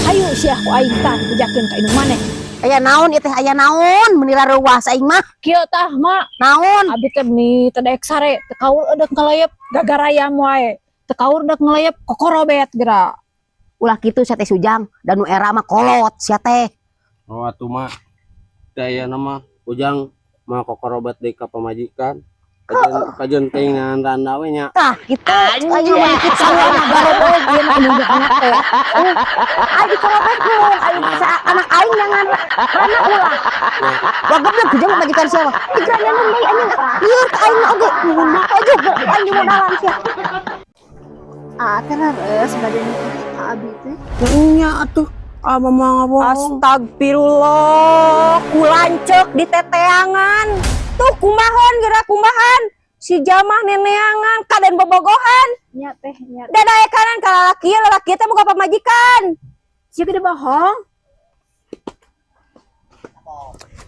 Hayu sia ku aing tah dibejakeun ka indung maneh. Aya naon ieu teh, aya naon meuni rareuwas aing mah? Kieu tah, Mak. Naon? Abi teh meni teu daek sare, teu kaur eudek ngalayep gagarayam wae. Teu kaur eudek ngalayep kokorobet geura. Ulah kitu sia teh, Sujang, da nu era mah kolot sia teh. Oh atuh, Mak. Teh ayeuna mah Ujang mah kokorobat deui ka pamajikan. Kajeun kajeun teuing randa we nya. Tah kitu aing mah dikit sarua Garobog ieu mah indung jeung anak teh. Aing dikorobetkeun, aing sa anak aing jangan rana ulah. Wah, goblok jeung pamajikan sia mah. Digeranyanan deui anjing. Lieur ka aing mah oge. Nuhun mah ojo aing dimodalan sia. Ah, teh leres bade nikah ka abi teh. Nya atuh. Ah, mama ngabohong. Astagfirullah, kulanceuk di teteangan. Tuh kumahan geura kumahan. Si jamah neneangan kaden bobogohan. Nya teh nya. Dadaekanan ka lalaki, lalaki teh boga pamajikan. Sia gede bohong.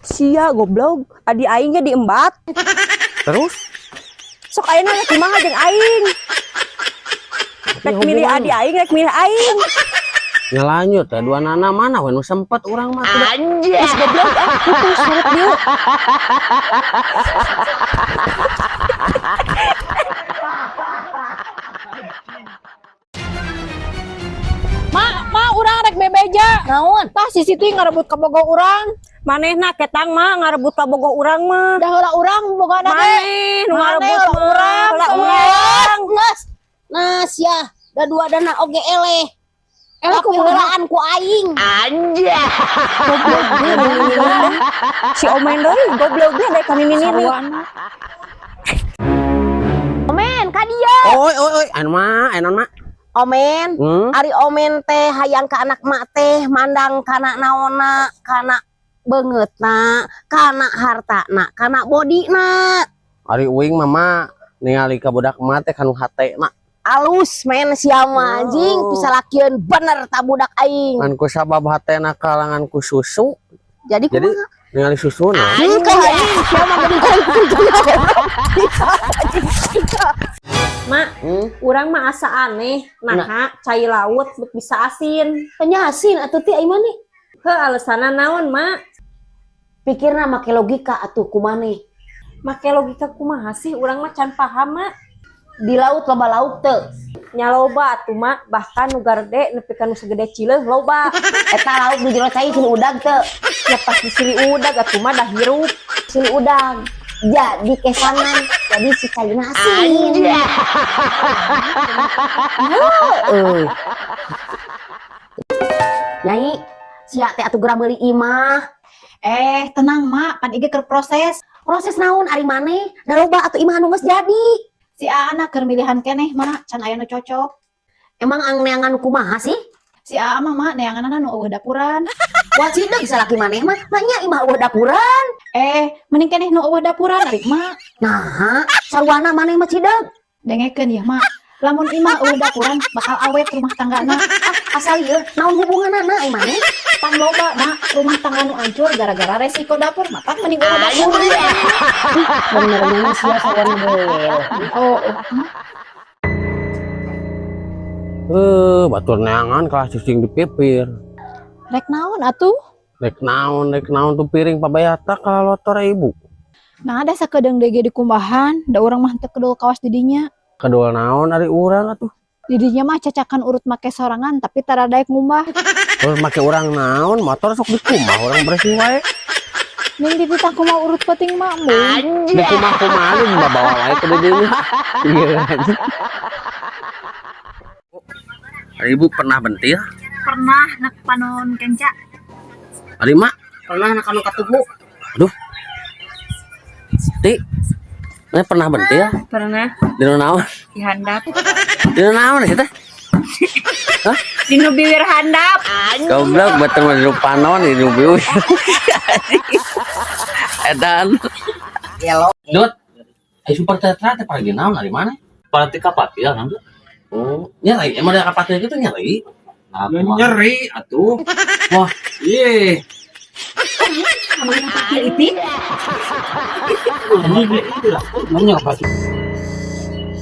Sia goblok, adi aing ge diembat. Terus? Sok ayeuna rek kumaha jeung aing? Rek milih adi aing, rek milih aing. Ya lanjut ya dua nana mana we nu sempet urang mah tuh. Geus goblok ah, putus surut dieu. Mak, mak urang rek bebeja. Naon? Tah si Siti ngarebut kabogoh urang. Manehna ketang mah ngarebut kabogoh urang mah. Dah heula urang bogana ge. Maneh nu Maneh ngarebut heula mah, urang, heula semua. urang. Geus. Nah sia, da dua dana oge eleh. Eleh Tapi kumaha? heulaan ku aing. Si Omen deui gobloknya daek ka nini. Sarwana. Omen ka dieu. Oi oi oi, anu mah, anu mah. Omen, ari Omen teh hayang ka anak mak teh mandang kana naonna, kana beungeutna, kana hartana, kana bodina. Ari uing mama ningali ka budak mah teh kanu hatena. Alus men sia mah anjing Oh. pisalakieun bener ta budak aing. Ngan ku sabab hatena kalangan ku susu. Jadi Jadi kumaha? Ningali susuna. Anjing ka anjing sia mah geuning goblok. Mak, urang mah asa aneh, naha cai laut bet bisa asin. Nya asin atuh ti ai maneh. Heuh, alasanna naon, Mak? Pikirna make logika atuh ku maneh. Make logika kumaha sih? Urang mah can paham, Mak. Di laut loba lauk teu? Nya loba atuh, Mak, bahkan nu garede nepi ka nu sagede cileuh loba. Eta lauk di jero cai sili udag teu? Nya pasti sili udag atuh mah, dah hirup. Sili udag. Jadi kesangan, jadi si caina asin. Heeh. Nyai, sia teh atuh geura meuli imah. Eh, tenang, Mak, pan ieu keur proses. Proses naon ari maneh? Da loba atuh imah anu geus jadi. Si Aana keur milihan keneh, Mak, can aya nu cocok. Emang ang neangan kumaha sih? Si Aa mah, Mak, neanganna nu euweuh dapuran. Wah, cideg salaki maneh mah, nanya imah euweuh dapuran. Eh, mending keneh nu euweuh dapuran ari Mak. Nah, sarwana maneh mah cideg. Dengekeun ya, Mak. Lamun imah euweuh dapuran bakal awet rumah tanggana. Ah, asal ieu naon hubunganna ai maneh? Pan loba, Mak, rumah tangga nu hancur gara-gara resiko dapur, matak mending euweuh dapur. Bener nya sia sarwana beuel. Oh, oh. Batur neangan kalah cicing di pipir. Rek naon atuh? Rek naon tuh piring pabayata kalah lotor ibu. Nah, ada sakedeung deui ge dikumbahan, da urang mah teu kedul kawas di dinya. Kedul naon ari urang atuh? Di dinya mah cacakan urut make sorangan tapi tara daek ngumbah. Terus make urang naon, motor sok dikumbah urang bersih wae. Ning dititah kumaha urut penting mah mun. Dikumbah kumaha nu bawa wae ke dinya. Iya. Ari ibu pernah bentil? Pernah nak panon kenca. Ari mak Pernah nak anu katuhu. Aduh. Ti. Ini pernah bentil? Pernah. Dina naon? Di handap. Dina naon sih teh? Hah? Dinu biwir handap. Goblok beteng mah dinu panon di biwir. Edan. Gelo. Dut. Eh, super tetra teh pagi naon ari mana? Berarti kapatil kan tuh? Oh, nyeri. Emang ada kapatil gitu nyeri? Nah, Ya, nyeri atuh. Wah, iya.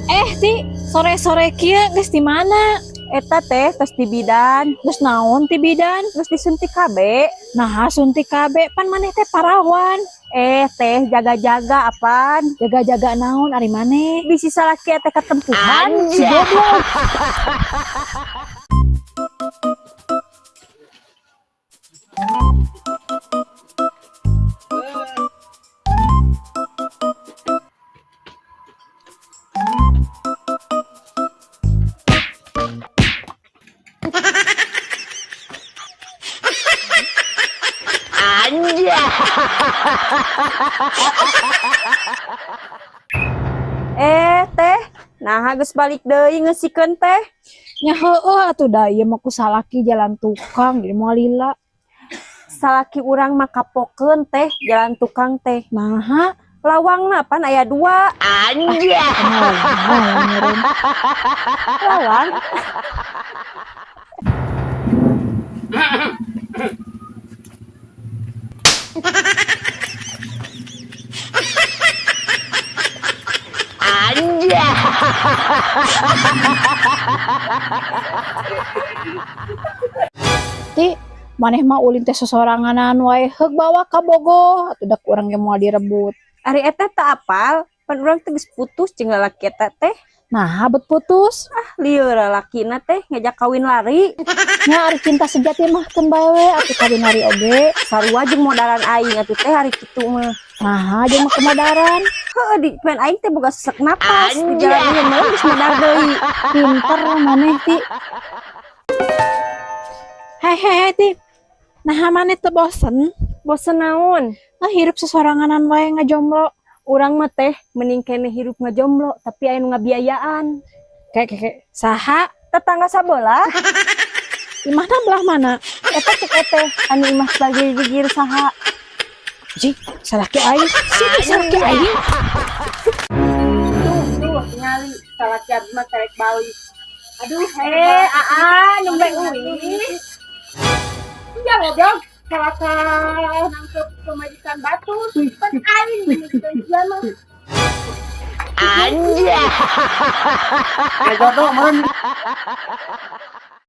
Eh, Ti, sore-sore kieu geus di mana? Eta teh tos di bidan. Geus naon ti bidan? Geus disuntik KB. Nah, suntik KB pan maneh teh parawan. Eh teh jaga-jaga apan. Jaga-jaga naon ari maneh? Bisi salaki teh katempuhan. Si goblok. Eh teh, nah geus balik deui ngeusikeun teh. Nya heueuh atuh da ieu mah ku salaki jalan tukang jadi moal lila. Salaki urang mah kapokeun teh jalan tukang teh. Naha? Lawangna pan aya dua. Lawang. Ti, maneh mah ulin teh sosoranganan wae heug bawa ka Bogo atuh da ku urang ge moal direbut. Ari eta tak apal, pan urang teh geus putus jeung lalaki eta teh. Nah, bet putus. Ah, lieur lalakina teh ngajak kawin lari. Nya ari cinta sejati mah keun bae we atuh kawin lari oge. Sarua jeung modalan aing atuh teh hari kitu mah. Nah, jeung mah kemodaran. Heueuh di pan aing teh boga sesek napas di jalan ieu mah geus modar deui. Pinter maneh ti. Hei hei hei ti. Nah, maneh teu bosen? Bosen naon? Nah, hirup sesoranganan wae ngajomblo. Urang mah teh mending keneh hirup ngajomblo tapi aya nu ngabiayaan. Kayak kayak kayak saha? Tetangga sabelah. Imahna belah mana? Eta cek eteh anu imah sebagai gigir saha. Ji, salaki aing. Sini salaki aing. Tuh, tuh ningali salaki abdi mah karek balik. Aduh, eh, aa, nembe uih. Iya goblok. Salaka nangkep pemajikan batur. Pan aing gitu mah. Anjay. Jodoh meureun.